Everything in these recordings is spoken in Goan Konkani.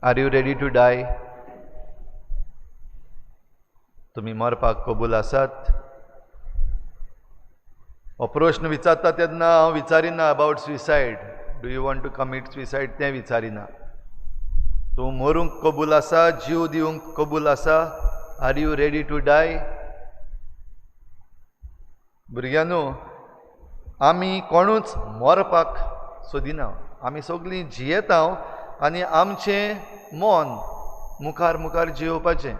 Are you ready to die? तुमी मरपाक कबूल आसात? हो प्रश्न विचारता तेन्ना हांव विचारिना about suicide, do you want to commit suicide तें विचारिना. तूं मरूंक कबूल आसा, जीव दिवंक कबूल आसा? Are you ready to die? भुरग्यांनो, आमी कोणूच मरपाक सोदिना. आमी सगळीं जियेता आनी आमचें मन मुखार मुखार जियोवपाचें.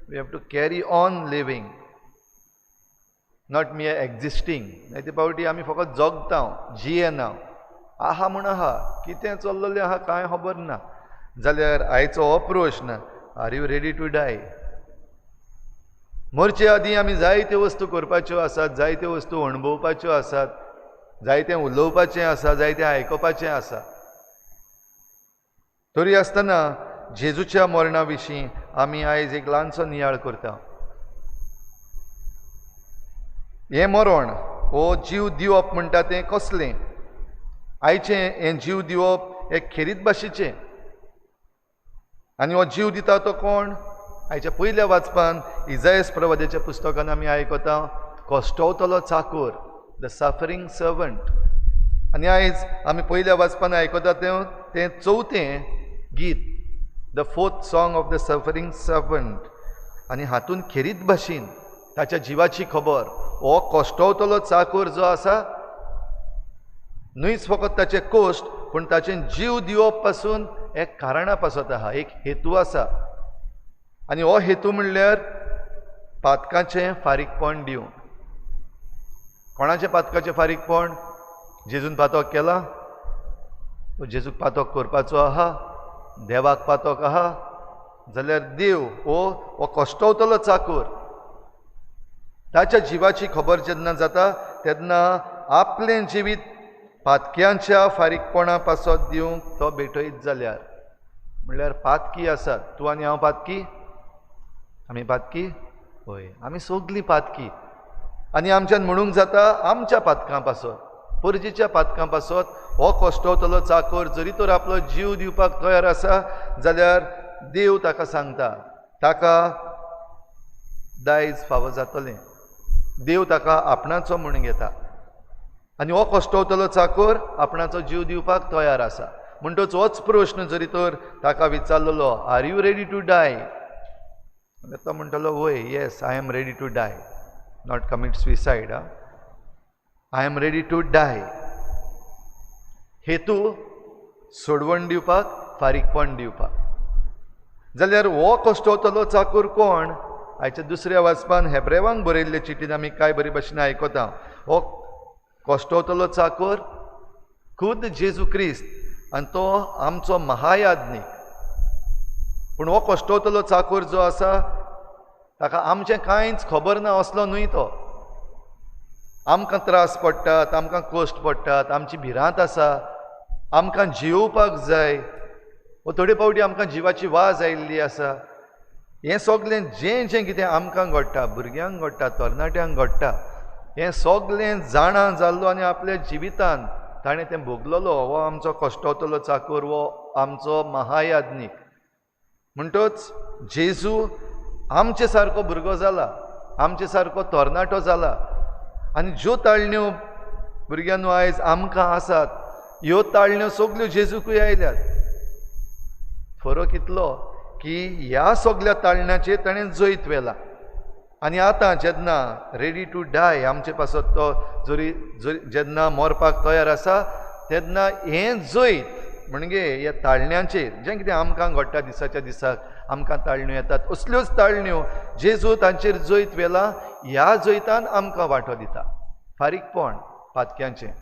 We have to carry on living, not mere existing. जायते फावटी आमी फकत जगता, जियेना. आहा म्हूण आहा, कितें चल्ललें आहा कांय खबर ना. जाल्यार आयचो हो प्रश्न, are you ready to die? मरचे आदीं आमी जायत्यो वस्तू करपाच्यो आसात, जायत्यो वस्तू अणभवपाच्यो आसात, जायतें उलोवपाचें आसा, जायतें आयकुपाचें आसा. तरी आसतना जेजूच्या मरणा विशीं आमी आयज एक ल्हानसो नियाळ करता. हें मरण हो जीव दिवप म्हणटा तें कसलें? आयचें हें जीव दिवप एक खेरीत भाशेचें. आनी हो जीव दिता तो कोण? आयच्या पयल्या वाचपान इजायस प्रवाद्याच्या पुस्तकान आमी आयकता, कश्टवतलो चाकोर, the suffering servant. आनी आयज आमी पयल्या वाचपान आयकता तें चवथें गीत, the fourth song of the suffering servant. आनी हातूंत खेरीत भाशेन ताच्या जिवाची खबर, हो कश्टवतलो चाकोर जो आसा, न्हयच फकत ताचे कश्ट, पूण ताचें जीव दिवप पासून एक कारणा पासत आहा, एक हेतू आसा. आनी हो हेतू म्हणल्यार पातकाचें फारीकपण दिवंक. कोणाचें पातकाचें फारीकपण? जेजून पातक केलां? जेजूक पातक करपाचो आहा? देवाक पातक आहा? जाल्यार देव हो कश्टवतलो चाकोर, ताच्या जिवाची खबर जेन्ना जाता तेन्ना आपलें जिवीत पातक्यांच्या फारीकपणा पासत दिवंक तो भेटयत जाल्यार, म्हणल्यार पातकी आसात तूं आनी हांव. पातकी? आमी पातकी? हय, आमी सगळीं पातकी. आनी आमच्यान म्हणूंक जाता आमच्या पातकां पासत, परजेच्या पातकां पासत हो कश्टवतलो चाकोर जरी तर आपलो जीव दिवपाक तयार आसा जाल्यार देव ताका सांगता, ताका दायज फावो जातलें. देव ताका आपणाचो म्हूण घेता आनी हो कश्टवतलो चाकोर आपणाचो जीव दिवपाक तयार आसा. म्हणटच होच प्रश्न जरी तर ताका विचारलेलो, are you ready to die? तो म्हणटलो, वय, yes, I am ready to die. Not commit suicide, I am ready to die. हेतू सोडवण दिवपाक, फारीकपण दिवपाक. जाल्यार हो कश्टवतलो चाकोर कोण? आयच्या दुसऱ्या वाचपान हेब्रेवांक बरयल्ले चिटीन आमी कांय बरे भाशेन आयकता, हो कश्टवतलो चाकोर खुद जेजू क्रिस्त आनी तो आमचो महायाज्ञीक. पूण हो कश्टवतलो चाकोर जो आसा ताका आमचें कांयच खबर ना असलो न्हय तो. आमकां त्रास पडटात, आमकां कश्ट पडटात, आमची भिरांत आसा, आमकां जियोवपाक जाय, वो थोडे फावटी आमकां जिवाची वाज आयिल्ली आसा. हें सगळें जें जें कितें आमकां घडटा, भुरग्यांक घडटा, तरणाट्यांक घडटा, हें सगळें जाणा जाल्लो आनी आपल्या जिवितान ताणें तें भोगलेलो हो आमचो कश्टवतलो चाकोर, हो आमचो महायाज्ञीक. म्हणटच जेजू आमचे सारको भुरगो जाला, आमचे सारको तरणाटो जाला. आनी ज्यो ताळण्यो भुरग्यांनो आयज आमकां आसात, ह्यो ताळण्यो सगल्यो जेजूकूय आयल्यात. फरक इतलो की ह्या सगल्या ताळण्याचेर ताणें जैत व्हेलां. आनी आतां जेन्ना रेडी टू डाय आमचे पासत तो जरी जेन्ना मरपाक तयार आसा तेन्ना हें जैत म्हणजे ह्या ताळण्यांचेर जें कितें आमकां घडटा दिसाच्या दिसाक आमकां ताळण्यो येतात, असल्योच ताळण्यो जेजू तांचेर जैत व्हेलां. ह्या जैतान आमकां वांटो दिता, फारीकपण पातक्यांचें.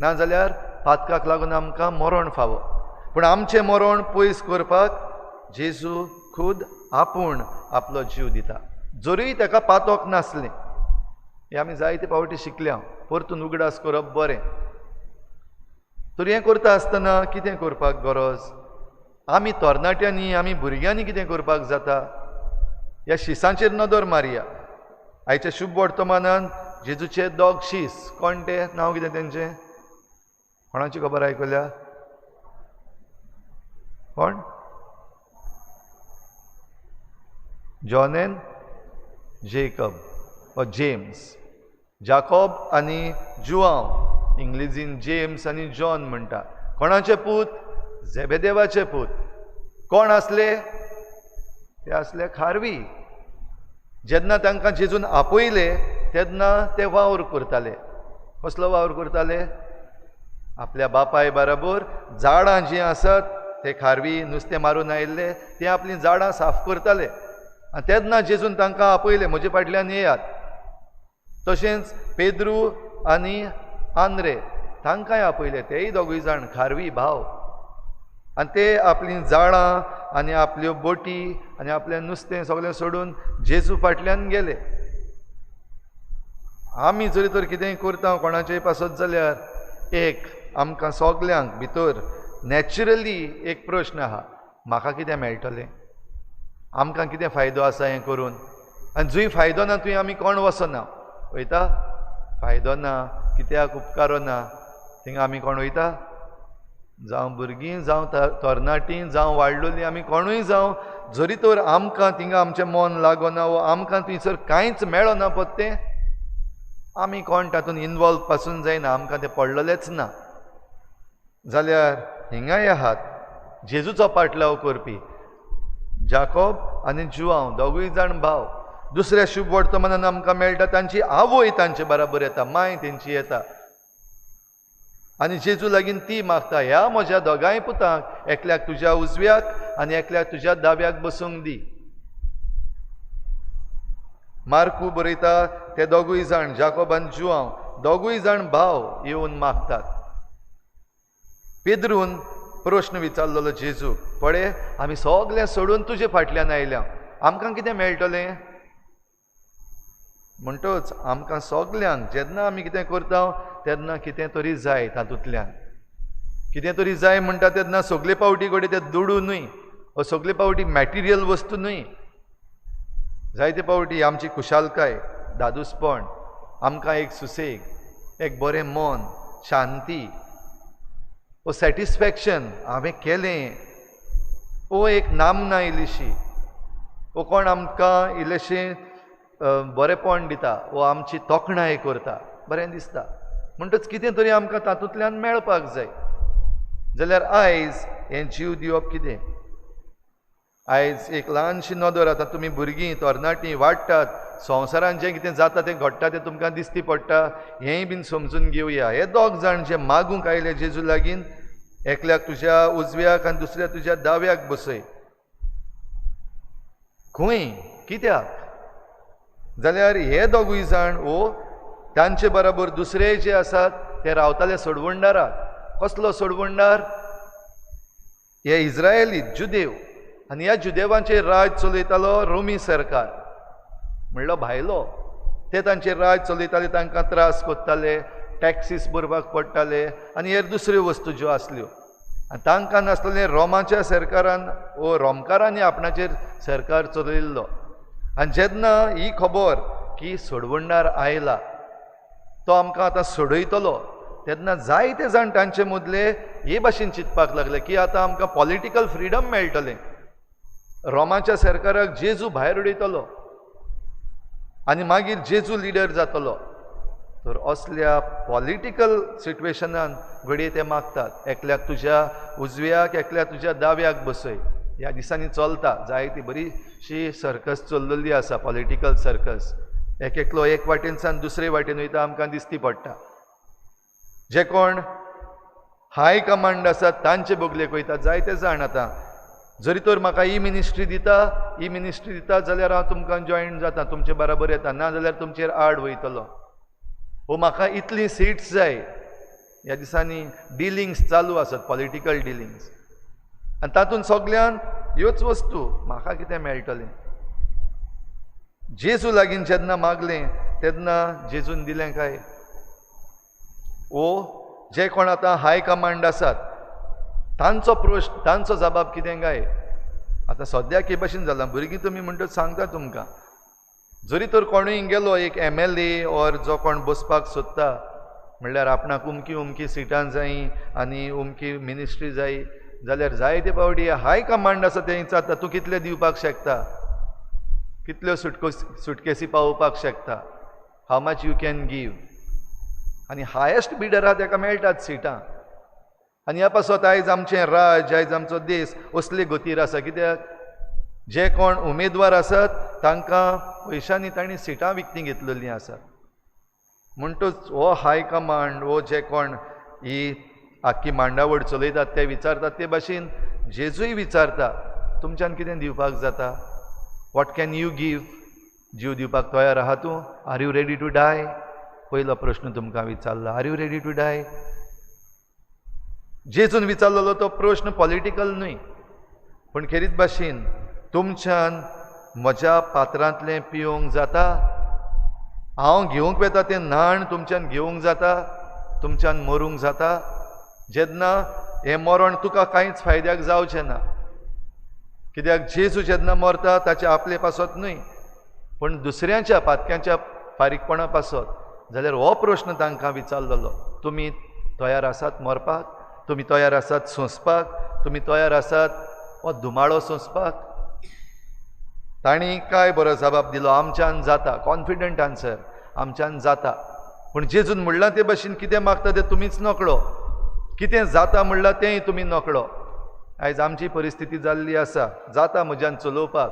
नाजाल्यार पातकाक लागून आमकां मरण फावो, पूण आमचें मरण पयस करपाक जेजू खुद आपूण आपलो जीव दिता, जरूय ताका पातक नासलें. हें आमी जायते फावटी शिकल्या, परतून उगडास करप बरें. तर हें करता आसतना कितें करपाक गरज? आमी तरणाट्यांनी, आमी भुरग्यांनी कितें करपाक जाता? ह्या शिसांचेर नदर मारया. आयच्या शुभ वर्तमानान जेजूचे दोग शीस, कोण ते? नांव कितें तेंचें? कोणाची खबर आयकल्या? कोण? जॉन एन जेकब ओ जेम्स, जाकोब आनी जुआंव, इंग्लिजीन जेम्स आनी जॉन म्हणटा. कोणाचे पूत? झेबेदेवाचे पूत. कोण आसले? ते आसले खारवी. जेन्ना तांकां जेजून आपयले तेन्ना ते वावर करताले. कसलो वावर करताले? आपल्या बापाय बराबर झाडां जीं आसात ते खारवी नुस्तें मारून आयिल्ले ते आपलीं झाडां साफ करताले. आनी तेन्ना जेजून तांकां आपयले, म्हजे फाटल्यान येयात. तशेंच पेद्रू आनी आंद्रे तांकांय आपयले, तेय दोगूय जाण खारवी भाव. आनी ते आपलीं झाडां आनी आपल्यो बोटी आनी आपलें नुस्तें सगळें सोडून जेजू फाटल्यान गेले. आमी जरी तर कितेंय करता कोणाचेय पासत जाल्यार एक आमकां सगल्यांक भितर नॅचरली एक प्रश्न आहा, म्हाका कितें मेळटलें, आमकां कितें फायदो आसा हें करून? आनी जंय फायदो ना थंय आमी कोण वचना वयता. फायदो ना, कित्याक उपकारो ना, थिंगा आमी कोण वयता? जावं भुरगीं, जावं तरणाटीं, जावं वाडलोलीं, आमी कोणूय जावं, जरी तर आमकां थिंगा आमचें मन लागना वो आमकां थंयसर कांयच मेळना पत्तें, आमी कोण तातूंत इनवॉल्व पासून जायना, आमकां तें पडलेलेंच ना. जाल्यार हिंगाय आहात जेजूचो पाटलाव करपी जाकोब आनी जुआंव, दोगूय जाण भाव. दुसऱ्या शुभ वर्तमानान आमकां मेळटा तांची आवय तांचे बराबर येता, माय तेंची येता आनी जेजू लागीं ती मागता, ह्या म्हज्या दोगांय पुतांक एकल्याक तुज्या उजव्याक आनी एकल्याक तुज्या दाव्याक बसूंक दी. मार्कू बरयता ते दोगूय जाण जाकोब आनी जुआंव दोगूय जाण भाव येवन मागतात. पेद्रून प्रश्न विचारलेलो जेजूक, पळय आमी सगळें सोडून तुजे फाटल्यान आयल्या, आमकां कितें मेळटलें? म्हणटच आमकां सगल्यांक जेन्ना आमी कितें करता तेन्ना कितें तरी जाय, तातूंतल्यान कितें तरी जाय म्हणटा तेन्ना सगळे पावटी कडेन ते दुडू न्हय वो सगळे पावटी मॅटिरियल वस्तू न्हय, जायते पावटी आमची खुशालकाय, धादोसपण, आमकां एक सुसेग, एक बरें मन, शांती वो सॅटिस्फॅक्शन, हांवें केलें, वो एक नामना इल्लीशी, वो कोण आमकां इल्लेशें बरेंपण दिता वो आमची तोखणाय करता, बरें दिसता. म्हणटच कितें तरी आमकां तातूंतल्यान मेळपाक जाय. जाल्यार आयज हें जीव दिवप कितें? आयज एक ल्हानशी नदर, आतां तुमी भुरगीं तरणाटीं वाडटात, संवसारान जें कितें जाता तें घडटा तें तुमकां दिसती पडटा, हेंय बीन समजून घेवया. हे दोग जाण जे मागूंक आयले जेजू लागीं, एकल्याक तुज्या उजव्याक आनी दुसऱ्या तुज्या दाव्याक बसय, खंय कित्याक? जाल्यार हे दोगूय जाण वो तांचे बराबर दुसरे जे आसात ते रावताले सोडवणदाराक. कसलो सोडवणदार? हे इस्रायली जुदेव, आनी ह्या जुदेवांचेर राज चलयतालो रोमी सरकार, म्हणलो भायलो. ते तांचेर राज चलयताले, तांकां त्रास करताले, टॅक्सीस भरपाक पडटाले आनी हेर दुसऱ्यो वस्तू ज्यो आसल्यो. आनी तांकां नासलें रोमाच्या सरकारान वो रोमकारांनी आपणाचेर सरकार चलयल्लो. आनी जेन्ना ही खबर की सोडवणदार आयला, तो आमकां आतां सोडयतलो, तेन्ना जायते जाण तांचे मदले हे भाशेन चिंतपाक लागले की आतां आमकां पॉलिटिकल फ्रिडम मेळटलें, रोमाच्या सरकाराक जेजू भायर उडयतलो आनी मागीर जेजू लिडर जातलो. तर असल्या पॉलिटिकल सिट्युएशनान घडये ते मागतात, एकल्याक तुज्या उजव्याक एकल्याक तुज्या दाव्याक बसय. ह्या दिसांनी चलता जायती बरीशी सर्कस चल्लेली आसा, पॉलिटिकल सर्कस. एक एकलो एक वाटेनसान दुसरे वाटेन वयता आमकां दिसती पडटा. जे कोण हाय कमांड आसात तांचे बगलेक वयता जायते जाण. आतां जरी तर म्हाका ही मिनिस्ट्री दिता, ही मिनिस्ट्री दिता जाल्यार हांव तुमकां जॉयन जाता, तुमचे बराबर येता, ना जाल्यार तुमचेर आड वयतलो. वो म्हाका इतली सिट्स जाय. ह्या दिसांनी डिलिंग्स चालू आसात, पॉलिटिकल डिलिंग्स, आनी तातूंत सगल्यान ह्योच वस्तू, म्हाका कितें मेळटलें. जेजू लागीं जेन्ना मागलें तेन्ना जेजून दिलें काय? ओ जे कोण आतां हाय कमांड आसात तांचो प्रश्न, तांचो जबाब कितें काय? आतां सद्याक हे भाशेन जालां, भुरगीं तुमी म्हणटच सांगता तुमकां, जरी तर कोणूय गेलो एक MLA or जो कोण बसपाक सोदता, म्हणल्यार आपणाक उमकी उमकी सिटां जायी आनी उमकी मिनिस्ट्री जायी, जाल्यार जायते फावटी हाय कमांड आसा ते विचारता तूं कितले दिवपाक शकता. कितल्यो सुटकेसी पावोवपाक शकता, how much you can give. आनी हायेस्ट बिडर आहा तेका मेळटात सिटां. आनी ह्या पासत आयज आमचें राज, आयज आमचो देश असले गतीर आसा. कित्याक जे कोण उमेदवार आसात तांकां पयशांनी तांणी सिटां विकतीं घेतलेलीं आसात. म्हणटूच हो हायकमांड, हो जे कोण ही आख्खी मांडावळ चलयतात ते विचारतात ते भाशेन जेजूय विचारता, तुमच्यान कितें दिवपाक जाता, what can you give. जीव दिवपाक तयार आहा तूं? Are you ready to die? पयलो प्रश्न तुमकां विचारला, are you ready to die? जेजून विचारलेलो तो प्रश्न पॉलिटिकल न्हय, पूण खेरीत भाशेन तुमच्यान म्हज्या पात्रांतलें पिवंक जाता, हांव घेवंक वेता तें न्हाण तुमच्यान घेवंक जाता, तुमच्यान मरूंक जाता. जेन्ना हें मरण तुका कांयच फायद्याक जावचें ना. कित्याक जेजू जेन्ना मरता ताचे आपले पासत न्हय, पूण दुसऱ्यांच्या पातक्यांच्या फारीकपणा पासत. जाल्यार हो प्रश्न तांकां विचारलेलो, तुमी तयार आसात मरपाक? तुमी तयार आसात सोंसपाक? तुमी तयार आसात हो धुमाळो सोंसपाक? तांणी काय बरो जबाब दिलो, आमच्यान जाता. कॉन्फिडंट आन्सर, आमच्यान जाता. पूण जेजून म्हणलां ते भाशेन कितें मागता तें तुमीच नकळो, कितें जाता म्हणलां तेंय तुमी नकळो. आयज आमची परिस्थिती जाल्ली आसा, जाता म्हज्यान चलोवपाक,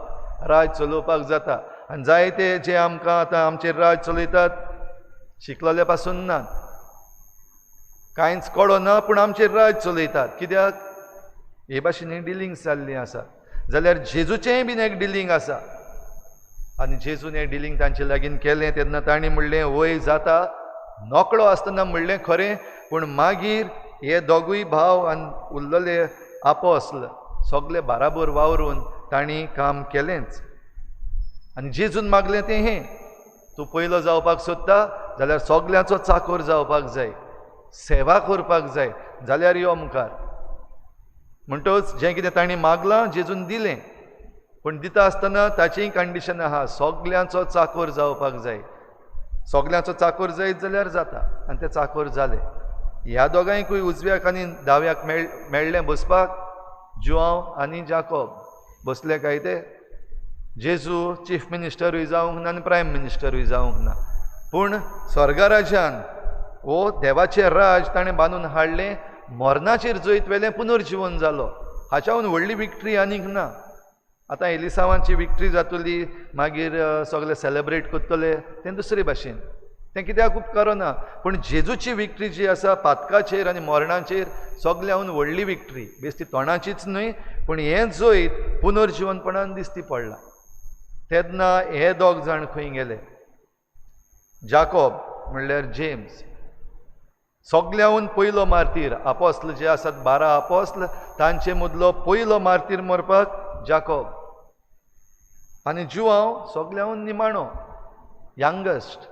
राज चलोवपाक जाता. आनी जायते जे आमकां आतां आमचेर राज चलयतात शिकलेले पासून ना, कांयच कळना, पूण आमचेर राज चलयतात. कित्याक हे भाशेन ही डिलींग जाल्ली आसा. जाल्यार जेजूचेंय बीन एक डिलींग आसा. आनी जेजून हें डिलींग तांचे लागीं केलें तेन्ना तांणी म्हणलें वय जाता. नकळो आसतना म्हणलें खरें, पूण मागीर हे दोगूय भाव आनी उरलेले आपोस्ल सगले बाराबर वावरून तांणी काम केलेंच. आनी जेजून मागलें तें हें, तूं पयलो जावपाक सोदता जाल्यार सगल्यांचो चाकोर जावपाक जाय, सेवा करपाक जाय, जाल्यार यो मुखार. म्हणटच जें कितें तांणी मागलां जेजून दिलें, पूण दिता आसतना ताचीय कंडिशन आहा, सगल्यांचो चाकोर जावपाक जाय. सगल्यांचो चाकोर जायत जाल्यार जाता. आनी ते चाकोर जाले. ह्या दोगांयकूय उजव्याक आनी दाव्याक मेळ्ळें बसपाक, जुआंव आनी जाकोब बसले काय ते. जेजू चीफ मिनिस्टरूय जावंक ना आनी प्रायम मिनिस्टरूय जावंक ना, पूण स्वर्गराजान वो देवाचें राज ताणें बांदून हाडलें, मरणाचेर जैत वेलें, पुनर्जिवन जालो. हाच्याहून व्हडली विक्ट्री आनीक ना. आतां एलिसांवांची विक्ट्री जातली, मागीर सगळे सेलेब्रेट करतले, तें दुसरे भाशेन, तें कित्याक उपकारना. पूण जेजूची विक्ट्री जी आसा पातकाचेर आनी मरणाचेर सगळ्याहून व्हडली विक्ट्री, बेश्टी तोंडाचीच न्हय, पूण हें जैत पुनर्जिवनपणान दिसती पडलां. तेन्ना हे दोग जाण खंय गेले? जाकोब म्हणल्यार जेम्स, सगळ्याहून पयलो मार्तीर. आपोस्ल जे आसात 12 आपोस्ल, तांचे मदलो पयलो मार्तीर मरपाक जाकोब. आनी जुआंव सगळ्याहून निमाणो, यंगस्ट.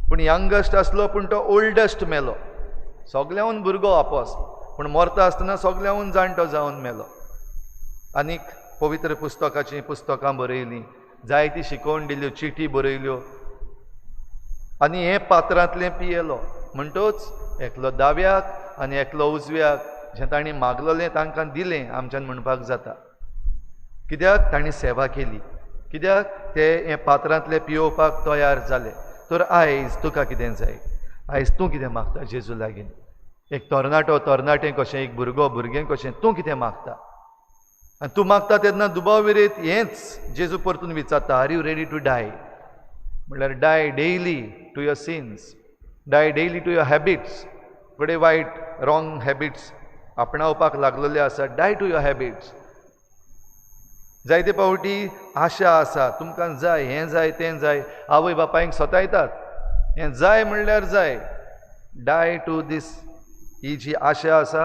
पूण यंगस्ट आसलो पूण तो ओल्डस्ट मेलो. सगळ्याहून भुरगो आपोस्ल, पूण मरता आसतना सगळ्याहून जाणटो जावन मेलो. आनीक पवित्र पुस्तकाचीं पुस्तकां बरयलीं, जायती शिकोवण दिल्यो, चिटी बरयल्यो. आनी हें पात्रांतलें पियेलो. म्हणटच एकलो दाव्याक आनी एकलो उजव्याक जें तांणी मागलेलें तांकां दिलें आमच्यान म्हणपाक जाता. कित्याक तांणी सेवा केली, कित्याक ते हें पात्रांतलें पियोवपाक तयार जाले. तर आयज तुका कितें जाय? आयज तूं कितें मागता जेजू लागीं? एक तरणाटो तरणाटें कशें, एक भुरगो भुरगें कशें, तूं कितें मागता? आनी तूं मागता तेन्ना दुबाव विरयत हेंच जेजू परतून विचारता, are you ready to die? म्हणल्यार die daily to your sins, die daily to your habits. थोडे वायट रॉंग हॅबिट्स आपणावपाक लागलेले आसा, डाय टू your habits. जायते फावटी आशा आसा, तुमकां जाय हें जाय तें जाय, आवय बापायक सतायतात, हें जाय म्हणल्यार जाय. डाय टू these, ही जी आशा आसा,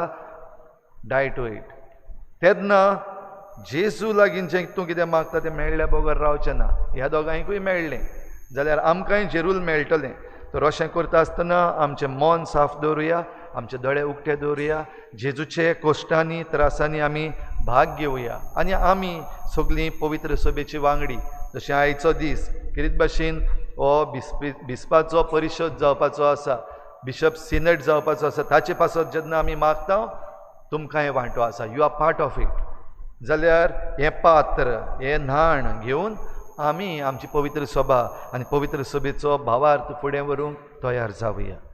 डाय टू it. तेन्ना जेजू लागीं जें तूं कितें मागता तें मेळ्ळ्या बगर रावचें ना. ह्या दोगांयकूय मेळ्ळें जाल्यार आमकांय जेरूल मेळटलें. तर अशें करता आसतना आमचें मन साफ दवरुया, आमचे दोळे उक्ते दवरुया, जेजूचे कश्टांनी त्रासांनी आमी भाग घेवया. आनी आमी सगळीं पवित्र सभेची वांगडी. जशें आयचो दीस खेरीत भाशेन हो बिस्पाचो परिशद जावपाचो आसा, बिशप सिनेट जावपाचो आसा, ताचे पासत जेन्ना आमी मागता तुमकां हें वांटो आसा, you are part of it. जाल्यार हें पात्र, हें न्हाण घेवन आमी आमची पवित्र सभा आनी पवित्र सभेचो भावार्थ फुडें व्हरूंक तयार जावया.